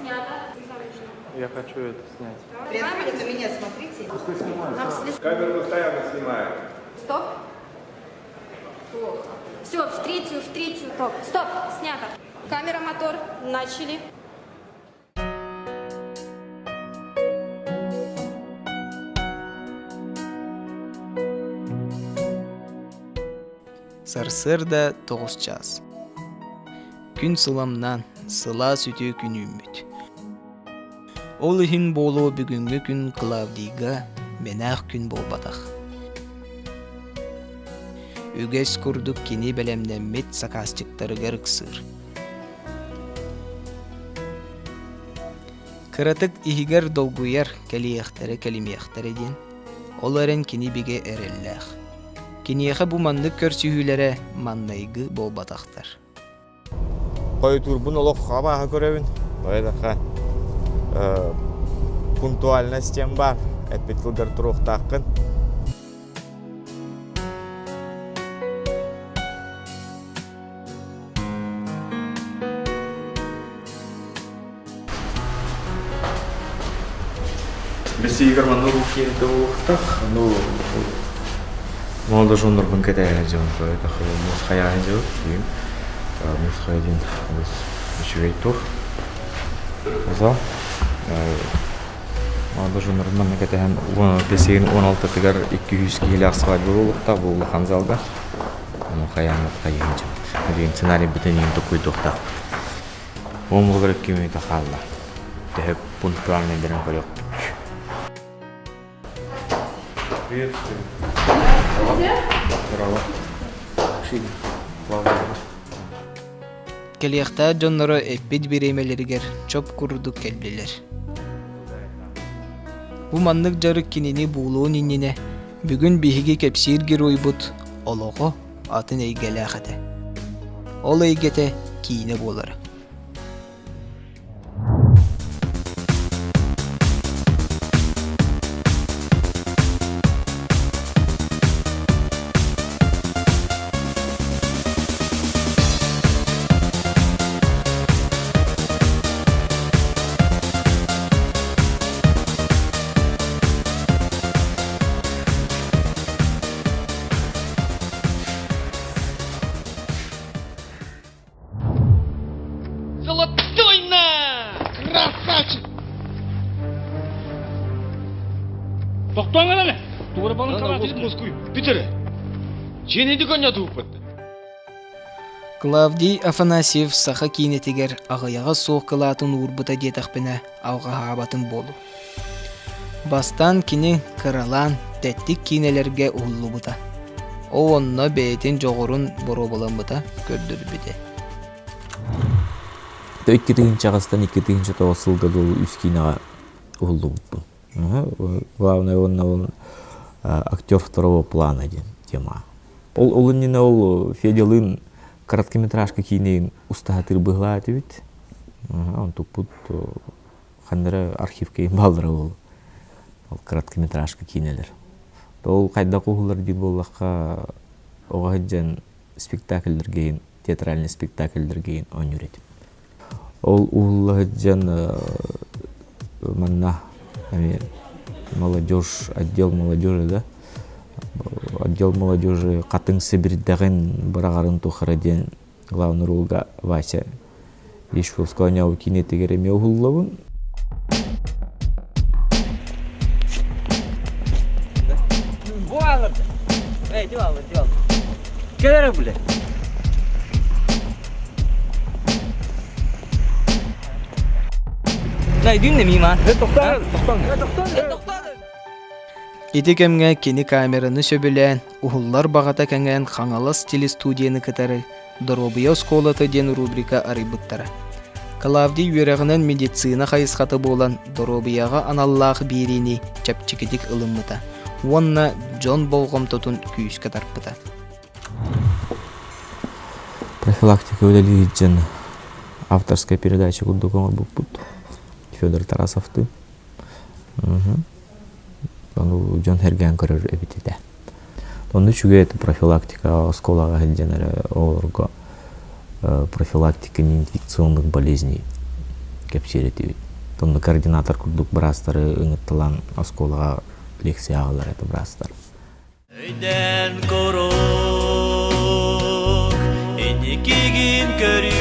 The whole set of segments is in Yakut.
Снято. Я хочу это снять. Приоткройте на меня, смотрите. Пускай снимают. Нам слишком... Камеру постоянно снимает. Стоп. Плохо. Все, в третью, в третью. Стоп. Стоп. Снято. Камера, мотор. Начали. Сарсыарда тоҕус чаас. Күн сыламнаан, сылаас үтүө күн үүммүт. Ол иһин буолуо бүгүҥҥү күн Клавдийга мэнээх күн буолбатах. Үгэс курдук кини бэлэмнэммит сакаасчыктарыгар ыксыыр. Кыратык иһигэр долгуйар, кэлиэхтэрэ кэлимиэхтэрэ диэн, ол эрэн кини бигэ эрэллээх. Киниэхэ бу маннык көрсүһүүлэрэ маннайгы буолбатахтар. Хойутуурбун олох абааһы көрөбүн. Тоҕо пунктуальность диэн баар. Эппит тылгар туруохтааххын. Бэсиигэр манна киэнитэ буолуохтаах. Ну, молодожённорбун кэтэһэ дьон муус хайааһын дьыбыт бүгүн муус хайа диэн олус үчүгэй туох. Озо молодожённорбун манна кэтэһэн бэсиигин 16-тыгар 200 киһилээх свадьба буолуохтаах бу улахан залга. Ону хайаан хайыһын дьыбыт. Бүгүн сценарийбытын иһин токуйдуохтаахпыт. Уон буолар 2 мүнүүтэ хаалла. Төһө пунктуальнайдарын көрүөхпүт. Приветствую. Здорово. Кэлиэхтээх дьонноро эппит бириэмэлэригэр чоп курдук кэллилэр. Бу маннык дьарык кинини буулуон иннинэ бүгүн биһиги кэпсиир геройбут олоҕо атын эйгэлээх этэ. Ол эйгэтэ киинэ буолара. Золотой на! Красавчик! Тохтоон эрэ! Туора балын Москвы, Питере! Дьиэни коннятууппут. Клавдий Афанасьев саха киинэтигэр аҕыйаҕа суох кылаатын уурбута диэтэхпинэ алҕаһаабатым буолуо. Бастаан кини кыралаан тэттик киинэлэргэ уһуллубута. Ол онно бэйэтин дьоҕурун боруобаламмыта көрдөрбүтэ. 2008-тан 2009 сылга дылы үс киинэҕэ уһуллубуппун. Главное уонна ол актер второго плана диэн тема. Ол ол иннинэ ол Федялыын короткометражка киинэйин устаһатыыр быһылаа этибит. Онтукпут ханна эрэ архивка бааллара ол ол короткометражка киинэлэр. Ол хайдах уһуллар диир буоллахха оҕо сылдьан спектакльлэргэ иһин театральный спектакльлэргэ иһин оонньуур этим. Ол уһулла сылдьан манна эмиэ молодежь отдел молодежи да отдел молодежи хатыҥ сибирдэҕин быраҕарын тухары диэн главный ролга Вася Ешковского оонньообут киинэтигэр эмиэ уһуллабын. Бу алырды. Эй, дивалыр, дивалыр. Кэлэрэ бле. Ити кэмҥэ кини камераны сөбүлээн, уһуллар баҕата кэҥээн Хаҥалас телестудияны кытары «Доруобуйа оскуолата» диэн рубрика арыйбыттара. Клавдий үөрэҕинэн медицина хайысхата буолан доруобуйаҕа аналлаах биэриини чэпчэкитик ылыммыта уонна дьон болҕомтотун күүскэ тарпыта. Профилактика үлэлиир дьон авторская передача курдук оҥорбуппут Федор Тарасовтыын. Ону дьон сэргээн көрөр эбит этэ. Онно үчүгэй это профилактика оскуолаҕа сылдьан эрэ оҕолорго профилактика неинфекционных болезней. кэпсиэр этибит. Онно координатор курдук быраастары ыҥытталаан оскуолаҕа лекция ааҕаллар этэ быраастар. Өйдөөн куруук инникигин көрүү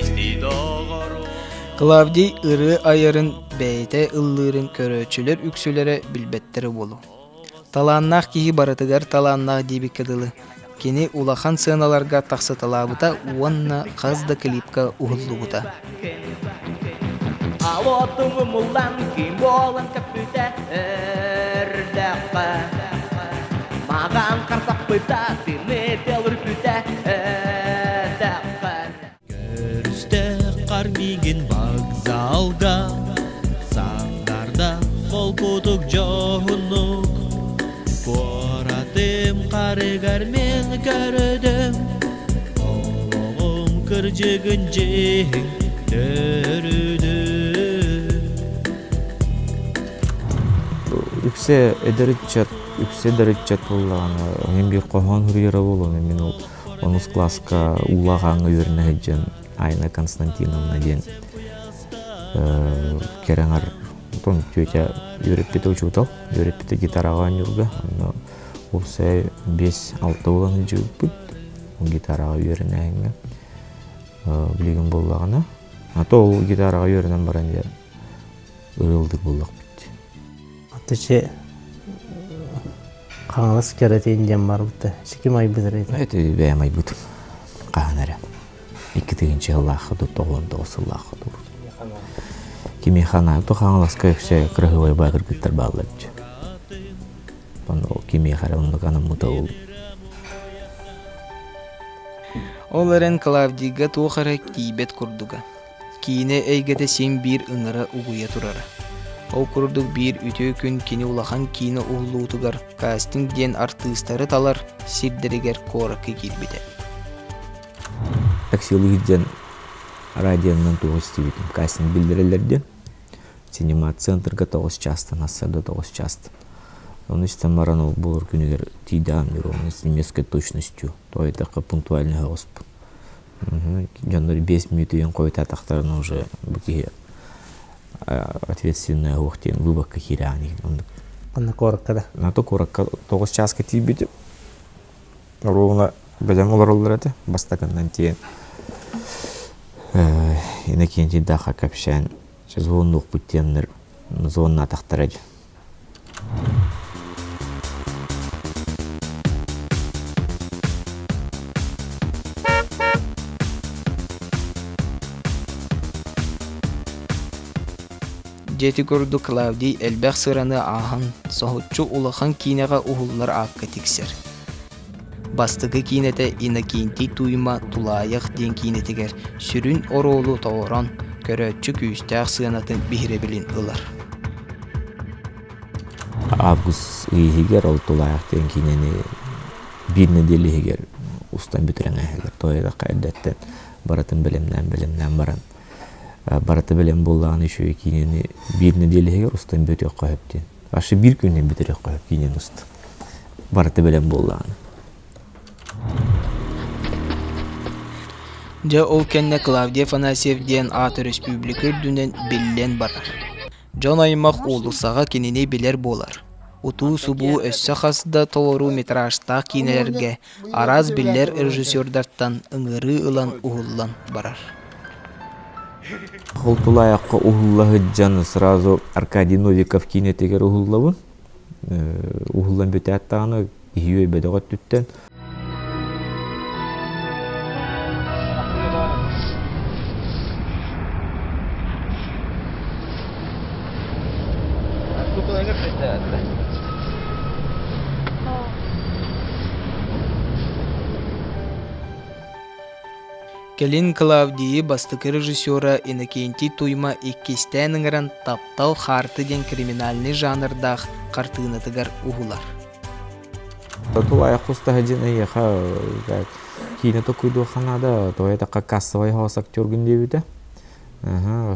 истии доҕору Клавдий ырыа айарын бэйэтэ ыллыырын көрөөччүлэр үксүлэрэ билбэттэрэ буолуо. Талааннаах киһи барытыгар талааннаах диэбиккэ дылы, кини улахан сыаналарга тахсыталаабыта уонна хас да клипка уһуллубута. Маған қарсаппыта, тыны телірпіте, Көрүстэ қар миигин вокзалга Саңдарда холкутук дьоһуннук Куоратым харыгар мен көрдүм Олоҕум кырдьыгын дьиһин төрүдүм Үксэ эдэр ыччат, үксэ эдэр ыччат буоллаҕына, мин биир хоһоон суруйара буолуом, мин ол Онус кылааска Уулаах ааҥҥа үөрэнэ сылдьан Айна Константиновна диэн кэрэ аҥар тетя үөрэппитэ учуутал, үөрэппитэ гитараҕа оонньуурга. Онно уопсайа 5-6 буолан сылдьыбыппыт гитараҕа үөрэнээһиҥҥэ. Билигин буоллаҕына, а то ол гитараҕа үөрэнэн баран дьэ ырыалдыр буоллахпыт. Аттычы Хаҥалас кэрэтин диэн барбыта. Сиким айбыт эрэ. Это бэйэм айбытым. Хаһан эрэ. 2 тыһыынча сыллаахха дуу, 99 сыллаахха дуу. Кимиэхэ анаабыт Хаҥаласка өксө кыраһыабай баа кыргыттар бааллар дии. Онно кимиэхэ эрэ оннук анаммыта ол. Ол эрэн Клавдийга туох эрэ тиийбэт курдуга. Киинэ эйгэтэ син биир ыҥыра угуйа турара. Ол курдук биир үтүө күн кини улахан киинэ уһуллуутугар кастинг диэн артыыстары талар сирдэригэр куоракка киирбитэ. Таксилыы сылдьан радионан туох истибитим кастинг биллэрэллэр диэн. Синемат-центрга 9 чаастан ассарда 9 чаастан. Ону истэн баран ол буолар күнүгэр тиийдэҕим ровно с немецкой точностью. Тоойдоххо пунктуально оҕуспут. Дьоннор 5 мүнүүтүйэн хойутаатахтарына уже бу киһи ответственная уох диэн выборка киирэҕин иһин оннук. Онно куоракка да? Нато куоракка 9 чааска тиийбитим. Ровно бэлэм олороллор этэ. Бастакыннан тиийэн Иннокентийдаахха кэпсээн звоннуохпут диэннэр звоннаатахтара дии. Дьэ ити курдук Клавдий элбэх сыраны ааһан, соһуччу улахан киинэҕэ уһуллар аакка тиксэр. Бастакы киинэтэ Иннокентий Туйма «Тулаайах» диэн киинэтигэр сүрүн оруолу толорон, көрөөччү күүстээх сыанатын биһирэбилин ылар. Август ый иһигэр ол Тулаайах диэн киинэни биир нэдиэлэ иһигэр устан бүтэрэн ааһаллар. Тоойдоххо эрдэттэн барытын бэлэмнээн-бэлэмнээн баран барыта бэлэм буоллаҕына үчүгэй киинэни биир нэдиэлэ иһигэр устан бүтүөххэ сөп диэн. Вообще биир күнүнэн бүтүрүөххэ сөп киинэни устан. Барыта бэлэм буоллаҕына. Дьэ ол кэннэ Клавдий Афанасьев диэн аат өрөспүүбүлүкэ үрдүнэн биллэн барар. Дьон аймах уулуссаҕа кинини билэр буолар. Утуу-субуу өссө хас да толору метражтаах киинэлэргэ араас биллэр режиссердартан ыҥырыы ылан уһуллан барар. Ол тулаайахха уһулла сылдьан сразу Аркадий Новиков киинэтигэр уһуллабын. Уһуллан бүтээт даҕаны киһи өйбөтөх өттүттэн Кэлин Клавдийы бастакы режиссера Иннокентий Туйма иккистээн ыҥыран «Таптал хаарты» диэн криминальнай жанрдаах хартыынатыгар уһулар. Тулаайах кустаһа диэн эйиэхэ киинэ токуйдуохха наада, тоҕо этахха кассовай хаос актергын диэбитэ.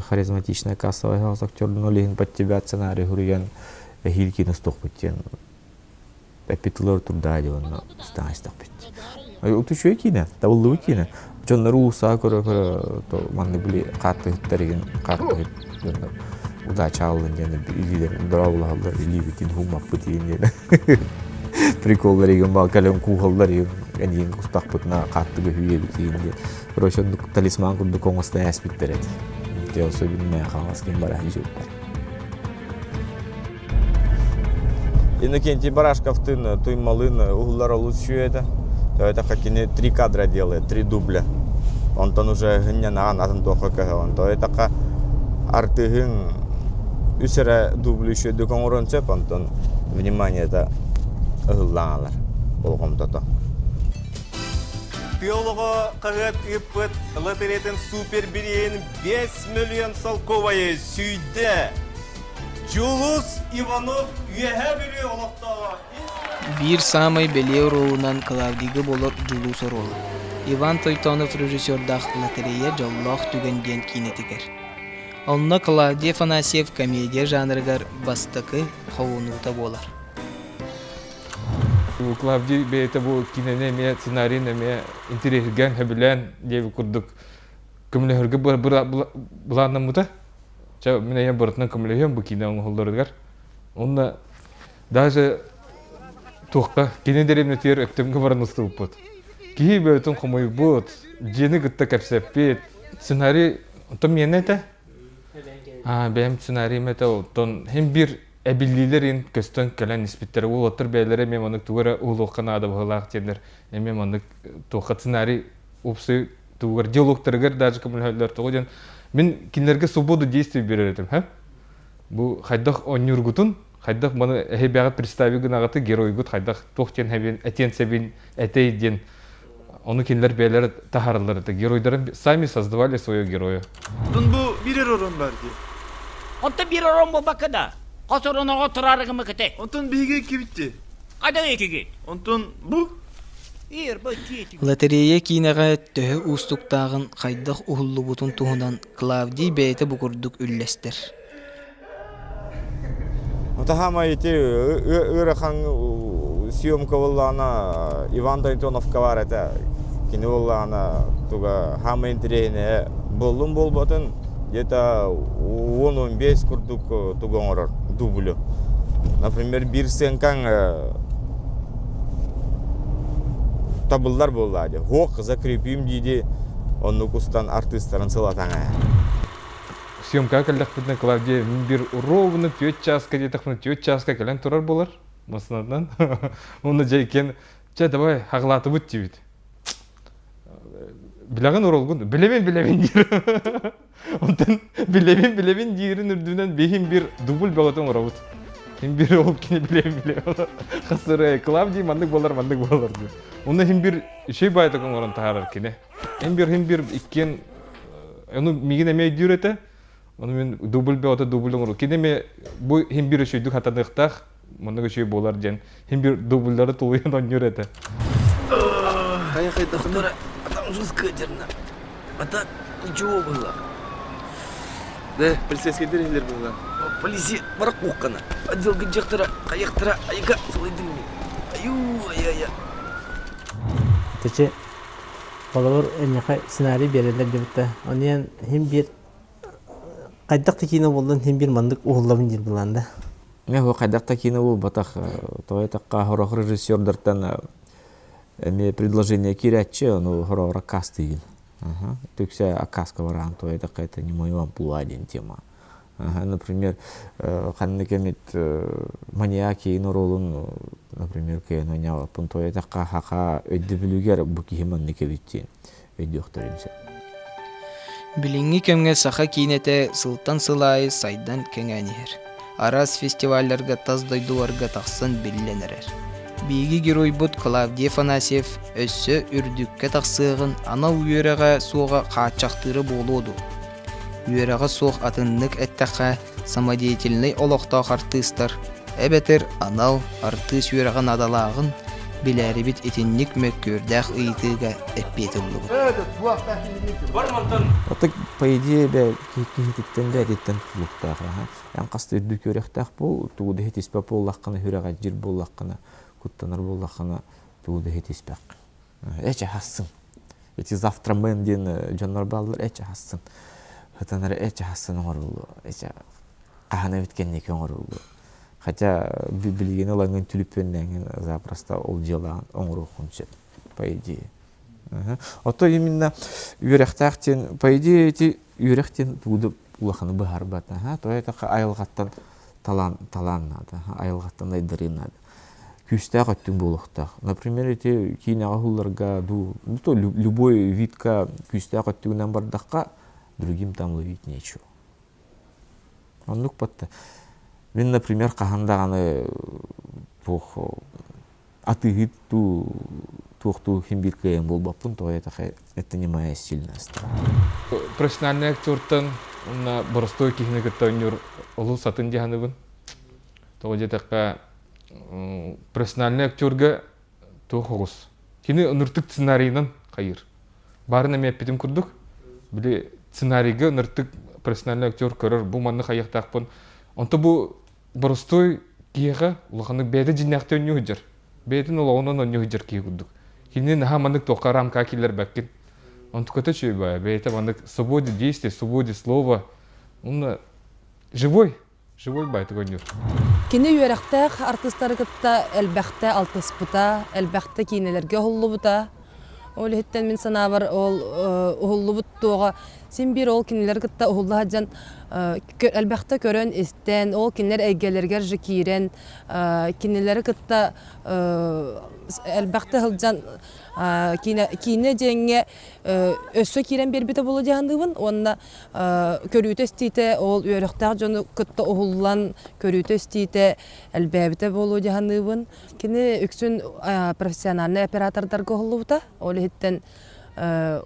Харизматичная кассовая хаос актердун ол иһин под тебя сценарий суруйан эһиил киинэ устуохпут диэн эппит тыллар турдаа диэн онно устаан истэхпит. Ол үчүгэй киинэ, табыллыбыт киинэ. Дьоннору уулусаҕа көрө-көрө манна били хааттыһыттар игин хааттыһыт дьоннор удача ааллын диэн илиилэрин дорооболоһоллор илиибитин ууммаппыт игин диэн приколлар игин бал кэлэн кууһаллар игин эниин кустахпытына хааттыга үһүйэбит игин диэн короче оннук талисман курдук оҥостон ээспиттэр эти те особенно хаҥас ким бара сылдьыбыттар Иннокентий Барашковтын Туймалын уһуллар олус үчүгэй этэ. Тоҕо кини три кадра делает, три дубля. Онтон уже хынньанаан атын туохха көһөҕүн. Тоҕо артыыһыҥ үс эрэ дублю үчүгэйдик оҥоруон сөп, онтон вниманиета ыһыллан алар болҕомтото. Тыа олоҕо хаһыат ыыппыт лотереятын супер бирииһин 5 миллион солкуобайы сүүйдэ. Дьулус Иванов Үөһээ Бүлүү олохтооҕо Биир саамай бэлиэ оруолунан Клавдийга буолар Дьулус оруола. Иван Тойтонов режиссердаах «Лотерея дьоллоох түгэн» диэн киинэтигэр. Онно Клавдий Афанасьев комедия жанрыгар бастакы холонуута буолар. Клавдий бэйэтэ бу киинэни эмиэ сценарийын эмиэ интэриэһиргээн, сөбүлээн диэбит курдук көмөлөһөргө былааннаммыта. Чэ, мин эйиэм барытынан көмөлөһүөм бу киинэ оҥоһулларыгар. Уонна даже туохха кини дэриэбинэтигэр Өктөмгө баран устубуппут. Киһи бөтүн хомуйбут, дьиэни кытта кэпсэппит. Сценарий оттон миэнэ этэ. Аа, бэйэм сценарийым этэ. Оттон хин бир эбиллиилэр ин көстөн кэлэн испиттэр. Уолаттар бэйэлэрэ эмиэ маннык тугу эрэ уһулуохха наада быһыылаах диэннэр эмиэ маннык туохха сценарий упсы тугугар диалогтарыгар даже көмөлөһөллөр тоҕо диэн мин кинилэргэ свободу действий биэрэр этим һэ бу хайдах оонньуургутун хайдах маны эһи бэҕэ представи гынаҕыты геройгут хайдах туох диэн хэбин этиэн сэбин этэй диэн ону кинилэр бэйэлэрэ таһаараллар этэ геройдарын сами создавали свое героя Онтон бу биир орон бар дии. Онтон биир орон буолбакка да, хос ороноҕо тураарыгымы кыты. Онтон биһиги иккибит дии. Хайдах иккигит? Онтон бу Лотерея киинэҕэ төһө уустуктааҕын, хайдах уһуллубутун туһунан Клавдий бэйэтэ бу курдук үллэстэр. Таһаама ити ыарахан съемка буоллаҕына Иван Дайтоновка баар этэ. Кини буоллаҕына туга хаама интэриэһинэйэ буоллун буолбатын где-то 10-15 курдук тугу оҥорор дублю. Например, биир сценкаҥ табыллар буоллаа дии. Һуох закрепим дии-дии оннук устан артыыстарын сылатаҥ ээ. Съемкаҕа кэллэхпитинэ Клавдия мин биир ровно түөрт чааска диэтэхпинэ түөрт чааска кэлэн турар буолар массыынатынан. Уонна дьэ иккиэн чэ давай хаҕылаатыбыт диибит. Билэҕин оролгун? Билэбин, билэбин диир. Онтон билэбин, билэбин диирин үрдүнэн биһин бир дубль бөҕөтө оҥоробут. Хин бир ол кини билэбин, билэбин. Хасырай, Клавдий маннык буолар, маннык буолар диир. Онно хин бир үчүгэй баайдык оҥорон таһаарар кини. Хин бир, хин бир иккиэн ону миигин эмиэ өйдүүр этэ. Ону мин дубль бөҕөтө дубль оҥору. Кини эмиэ бу хин бир үчүгэйдик хатаныахтаах. Маннык үчүгэй буолар диэн хин бир дубльлары тулуйан оонньуур этэ. Доктора, а там жестко дерна. А так ничего было. Да, полицейскийдер иһилер было. Полиция барак кухкана. Отдел гыджактара, каяктара, айга сылайдым мен. Аю, ая-я. Тече холобур эйиэхэ сценарий биэрэллэр диэбиттэ. Онуйан иһин биир Хайдах да киинэ буоллун иһин биир маннык уһуллабын диир былаан да. Мин хайдах да киинэ буолбатах. Тоҕо эттэххэ, сорох режиссердартан эмиэ предложение киирээччи, ону сороҕор аккаастыыгын. Түксэ аккааска бараан тоҕо эттэххэ, это не мое амплуа диэн тема. Например, ханнык эмит маньяк иин оруолун, например, кыайан оонньообоппун тоҕо эттэххэ, хаха өйдөбүлүгэр бу киһи маннык эбит диэн өйдүөхтэрин сөп. Билиҥҥи кэмҥэ саха киинэтэ сылтан сыл аайы сайдан кэҥээн иһэр. Араас фестивалларга тас дойдуларга тахсан биллэн эрэр. Биһиги геройбут Клавдий Афанасьев өссө үрдүккэ тахсыаҕын анал үөрэҕэ суоҕа хааччахтыыра буолуо дуо? Үөрэҕэ суох атыннык эттэххэ, самодеятельнай олохтоох артыыстар эбэтэр анал артыыс үөрэҕэ наадалааҕын билээрибит итинник мөккүөрдээх ыйытыыга эппиэт ыллыбыт. Ытык, по идее, бэ киһититтэн бэйэтиттэн тутулуктаах. Эн хаста үрдүк үөрэхтээх буол, тугу да иһитиспэт буоллаххына, сүрэҕэлдьиир буоллаххына, куттанар буоллаххына, тугу да иһитиспэххин. Эчэ хассыҥ. Ити завтра мэн диэн дьоннор бааллар эчи хассын. Хытанары эчи хассын оҥоруллу. Эчи хаһан эбит кэнники оҥоруллу. Хотя билигин ылаҥын түлүппүөннээҥин запросто ол дьыалаҕын оҥоруоххун сөп, по идее. Ото именно үөрэхтээх диэн, по идее ити үөрэх диэн тугу да улаханы быһаарбат. То это айылҕаттан талаан, талаан наада, айылҕаттан айдарыы наада. Күүстээх өттүҥ буолуохтаах. Например, ити киинэҕэ уһулларга дуу, ну то любой видка күүстээх өттүгүнэн бардахха, другим там ловить нечего. Оннук батта. Мин, например, хаһан даҕаны туох атыыһыт дуу, туохтуу иһин биир кыайан буолбаппын, тоҕо диэтэххэ, это не моя сильная сторона. Профессиональный актертан уонна боростуой киһини кытта оонньуур олус атын дии саныыбын. Тоҕо диэтэххэ, профессиональный актерга туох оҕус. Кини ыныртык сценарийынан хайыыр. Баарын эмиэ эппитим курдук, били сценарийга ыныртык профессиональный актер көрөр, бу маннык хайыахтаахпын. Онто бу боростуой киһиэхэ улаханнык бэйэтэ дьиннээхтик оонньуу сылдьар. Бэйэтин олоҕунан оонньуу сылдьар киһи курдук. Кини наһаа маннык туохха рамка киллэрбэккин. Онтуката үчүгэй баайа. Бэйэтэ маннык свободе действия, свободе слова. Онно живой, живой баайтык оонньуур. Кини үөрэхтээх артыыстары кытта элбэхтэ алтыспыта, элбэхтэ киинэлэргэ уһуллубута. Ол иһиттэн мин санаабар ол уһуллубут туоҕа син биир ол кинилэри кытта уһулла сылдьан элбэхтэ көрөн истэн, ол кинилэр эйгэлэригэр же киирэн, кинилэри кытта элбэхтэ сылдьан киинэ, киинэ диэҥҥэ өссө киирэн биэрбитэ буолуо дии саныыбын уонна көрүүтэ-истиитэ ол үөрэхтээх дьону кытта уһуллан көрүүтэ-истиитэ элбээбитэ буолуо дии саныыбын. Кини үксүн профессиональнай оператордарга уһуллубута. Ол иһиттэн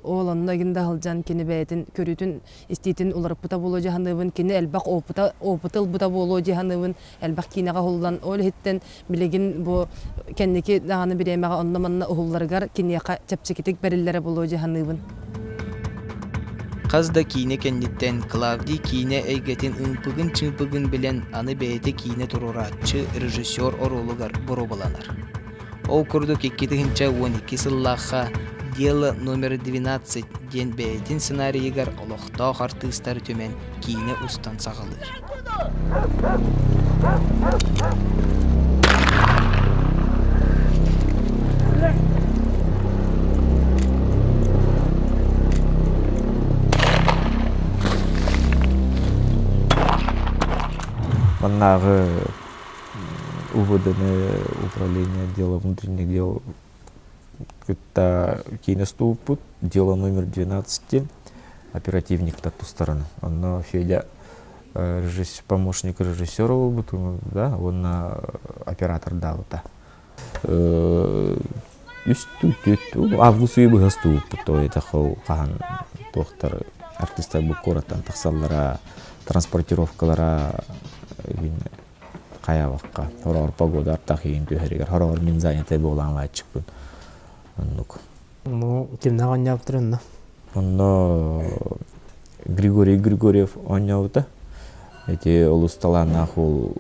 ол онно игин да сылдьан кини бэйэтин көрүүтүн истиитин уларыппыта буолуо дии саныыбын. Кини элбэх опыта опыты ылбыта буолуо дии саныыбын. Элбэх киинэҕэ уһуллан ол иһиттэн билигин бу кэнники даҕаны бириэмэҕэ онно-манна уһулларыгар киниэхэ чэпчэкитик бэриллэрэ буолуо дии саныыбын. Хас да киинэ кэнниттэн Клавдий киинэ эйгэтин ымпыгын-чымпыгын билэн аны бэйэтэ киинэ туруорааччы режиссер оруолугар боруобаланар. Ол курдук 2012 сыллаахха «Дело номер 12» диэн бэйэтин сценарийыгар олохтоох артыыстары түмэн киинэ устан саҕалыыр. Маннааҕы УВД-ны управление отдела внутренних дел кытта киинэ устубуппут дело номер 12 оперативниктар тустарынан. Онно Федя помощник режиссера буолбут, да, уонна оператордаабыта. Үс август ый быһа устубуппут, то это хаһан туохтар артистар бу куораттан тахсаллара, транспортировкалара хайаабакка, хороҕор погода артах иин түһэригэр, хороҕор мин занятый буолан лааччыкпын. Оннук. Ну, кимнээх оонньообуттар онно? Онно Григорий Григорьев оонньообута. Ити олус талааннаах уол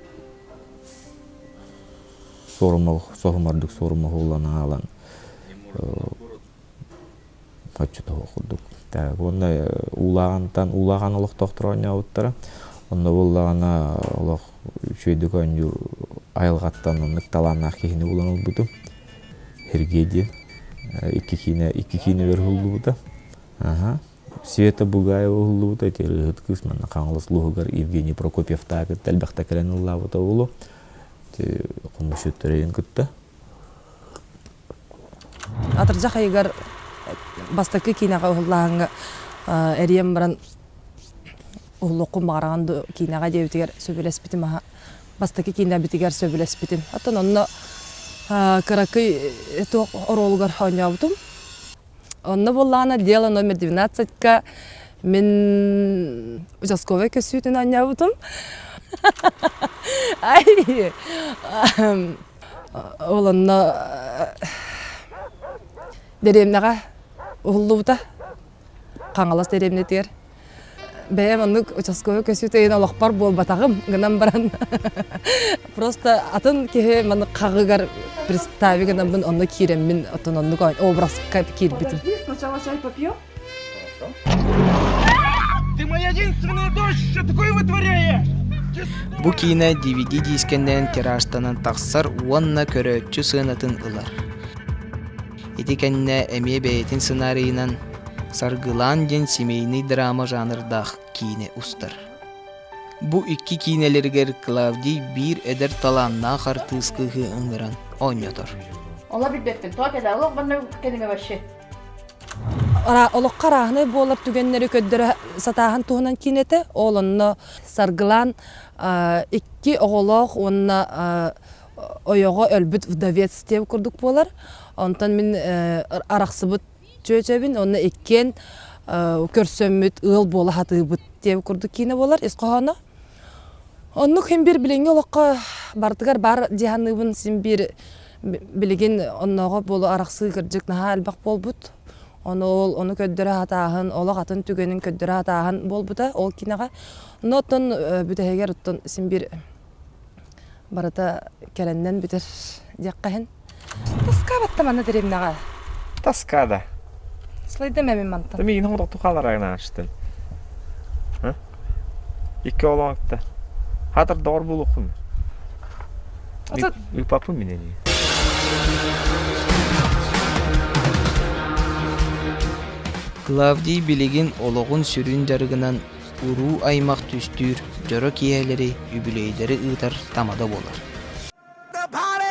суорума соһумардык суорума уһуллан аалан оччотооҕу курдук. Так, уонна уулааҕантан уулааҕан олохтоохторо оонньообуттара. Онно буоллаҕына олох үчүгэйдик оонньуур айылҕаттан оннук талааннаах киһини булан ылбытым. Сергей диэн икки киинэ икки киинэбэр уһуллубута. Аха. Света Бугаева уһуллубута, ити ырыаһыт кыыс манна Хаҥалас улууһугар Евгений Прокопьевтаах кытта элбэхтэ кэлэн ыллаабыта буолуо. Ити хомусчуттарын кытта. Атырдьах ыйыгар бастакы киинэҕэ уһуллааһыҥҥа эрийэн баран уһуллуоххун баҕараҕын дуу киинэҕэ диэбитигэр сөбүлэспитим аһа бастакы киинэбитигэр сөбүлэспитим. Оттон онно кыракый туох оруолугар оонньообутум. Онно буоллаҕына дело номер 12-ка мин участковай көссүүтүн оонньообутум. Ай ол онно дэриэбинэҕэ уһуллубута Хаҥалас дэриэбинэтигэр. Бэйэм оннук участковый көсүү олохпор буолбатаҕым гынан баран просто атын киһи маны хаҕыгар представи гынаммын онно киирэммин оттон оннук образка киирбитим. Сначала чай попьем? Ты моя единственная дочь, что такое вытворяешь? Бу киинэ DVD диискэннээн тиражтанан тахсар уонна көрөөччү сыанатын ылар. Ити кэннэ эмиэ бэйэтин сценарийынан «Саргылаан» диэн семейный драма жанрдаах киинэ устар. Бу икки киинэлэригэр Клавдий биир эдэр талааннаах артыыс кыыһы ыҥыран оонньотор. Ола билбэппин. Тоҕо кэлэ олох манна кэлиҥэ вообще. Олоххо арааһынай буолар түгэннэри көрдөрө сатааһын туһунан киинэтэ. Ол онно Саргылаан икки оҕолоох уонна ойоҕо өлбүт вдовец диэн курдук буолар. Онтон мин арахсыбыт чүөчэбин уонна иккиэн көрсөммүт ыал буола сатыыбыт диэн курдук киинэ буолар ис хоһооно. Оннук син биир билиҥҥи олоххо барытыгар баар дии саныыбын син биир билигин оннооҕо буолу арахсыы кырдьык наһаа элбэх буолбут. Ону ол ону көрдөрө сатааһын, олох атын түгэнин көрдөрө сатааһын буолбута ол киинэҕэ. Но оттон бүтэһигэр оттон син биир барыта кэлэннэн бүтэр диэххэ иһин. Тоска батта манна дэриэбинэҕэ. Тоска да. Слайдам эмин мантан. Миигин хоҥотохту хааларагын аачтын. Икки олоҥта. Хатыр доҕор буолуоххун. Ыпаппын мин эни. Клавдий билигин олоҕун сүрүн дьарыгынан уруу аймах түстүүр дьоро киэһэлэри, үбүлүөйдэри ыытар тамада буолар.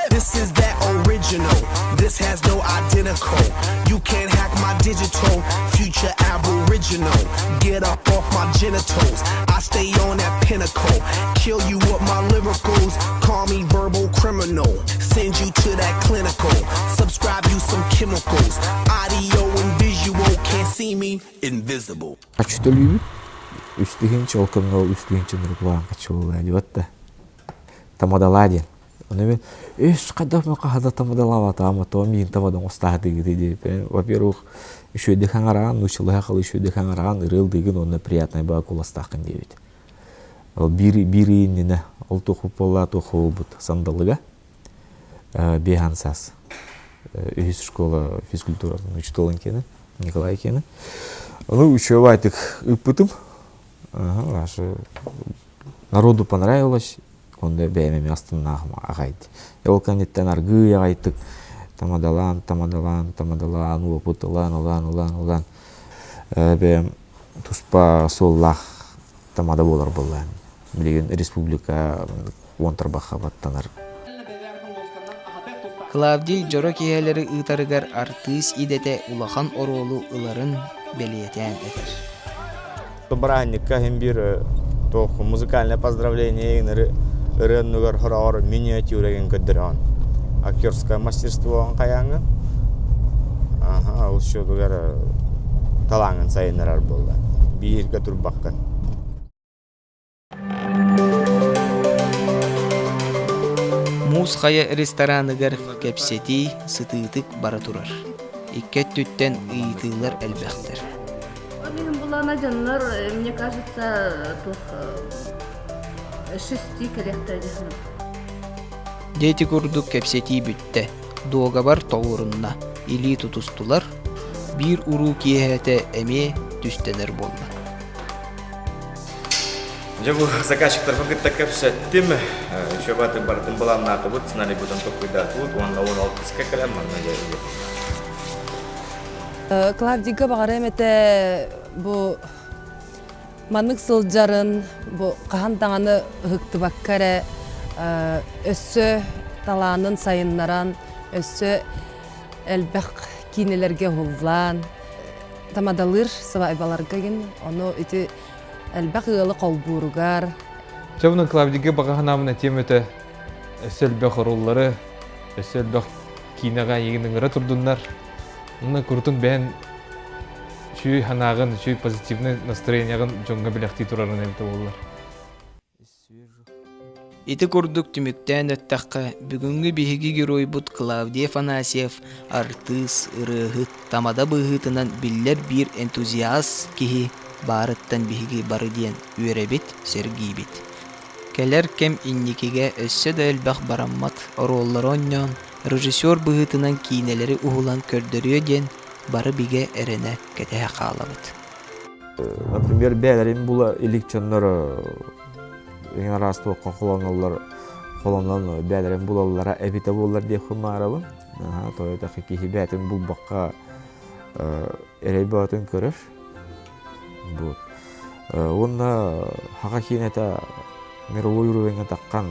This is that original. This has no identical. You can't hack my digital. Future aboriginal. Get up off my genitals. I stay on that pinnacle. Kill you with my lyricals. Call me verbal criminal. Send you to that clinical. Subscribe you some chemicals. Audio and visual. Can't see me. Invisible. Хочу төлүүбүт. Үс тыһыынча ол кэмҥэ ол үс тыһыынча нуруклаан хочу буолла диэбэт да. Тамадалаа диэн. Ону мин үс хайдах мен хаһада тамадалаабатаҕым то миин тамада оҥостаатыгыты диэппин. Во-первых, үчүгэйдик хаҥараан, нууччалыы халы үчүгэйдик хаҥараан ырыалдыыгын уонна приятнай баа куоластааххын диэбит. Ол биир биир иннинэ ол туох буолла туох буолбут сандалыга биэһэн саас үһүс школа физкультуратын учууталын киэнэ Николай киэнэ. Ну, учебайтык ыппытым. Ага, народу понравилось, онно бэйэм эмиэ астыннаахым аҕайд. Ол кэнниттэн аргыый аҕайтык тамадалаан, тамадалаан, тамадалаан, уопут ылан, ылан, ылан, ылан бэйэм туспа суоллаах тамада буолар буоллаан. Билигин республика уон тарбахха баттанар. Клавдий дьоро киэһэлэри ыытарыгар артыыс идэтэ улахан оруолу ыларын бэлиэтээн этэр. Бырааһынньыкка иһин биир туох музыкальное поздравление ырыанныгар хороҕор миниатюрагын көрдөрөҕүн. Актерское мастерство хайааҥҥын. Аха, ол счетугар талааҥын сайыннарар буолла. Бииргэ турбаккын. Муус Хайа рестораныгар кэпсэтии сытыытык бара турар. Икки өттүттэн ыйытыылар элбэхтэр. Ол булана дьоннор, мне кажется, туох шести кэлиэхтэрэ дии Дьэ ити курдук кэпсэтии бүттэ, дуогабар толорунна, илии тутустулар, биир уруу киэһэтэ эмиэ түстэнэр буолла. Дьэ бу заказчиктарбын кытта кэпсэттим. Еще баты барытын былааннаатыбыт, сценарийбытын толкуйдаатыбыт уонна уон алтыска кэлэн манна дьэ Клавдийга баҕарыам этэ бу маннык сылдьарын бу хаһан даҕаны ыһыктыбакка эрэ өссө талаанын сайыннаран, өссө элбэх киинэлэргэ уһуллаан тамадалыыр сыбаайбаларга гин ону ити элбэх ыалы холбууругар Чэ онон Клавдийга баҕа санаабын этиэм этэ өссө элбэх оруоллары, өссө элбэх киинэҕэ эйигин ыҥыра турдуннар. Онно курутун бэйэн үчүгэй санааҕын, үчүгэй позитивнай настроениеҕын дьоҥҥо билэхтии турарын эбитэ буоллар. Ити курдук түмүктээн эттэххэ, бүгүҥҥү биһиги геройбут Клавдий Афанасьев артыыс, ырыаһыт, тамада быһыытынан биллэр биир энтузиаст киһи. баарыттан биһиги бары диэн үөрэбит, сэргиибит. Кэлэр кэм инникигэ өссө да элбэх бараммат оруоллары оонньоон, режиссер быһыытынан киинэлэри уһулан көрдөрүө диэн бары бигэ эрэнэ кэтэһэ хаалабыт. Например, бэйэлэрин була илик дьоннор эҥин араас туохха холоноллор холонон бэйэлэрин булаллара эбитэ буоллар диэхпин баҕарабын. Тоҕо диэтэххэ киһи бэйэтин булбакка эрэй бөҕөтүн көрөр. Вот. Уонна хаха киинэтэ мировой уровеньҥа таххан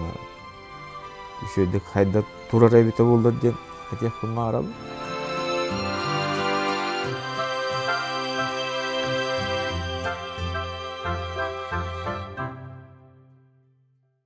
үчүгэйдик хайда турар эбитэ буоллар диэн этиэхпин баҕарабын.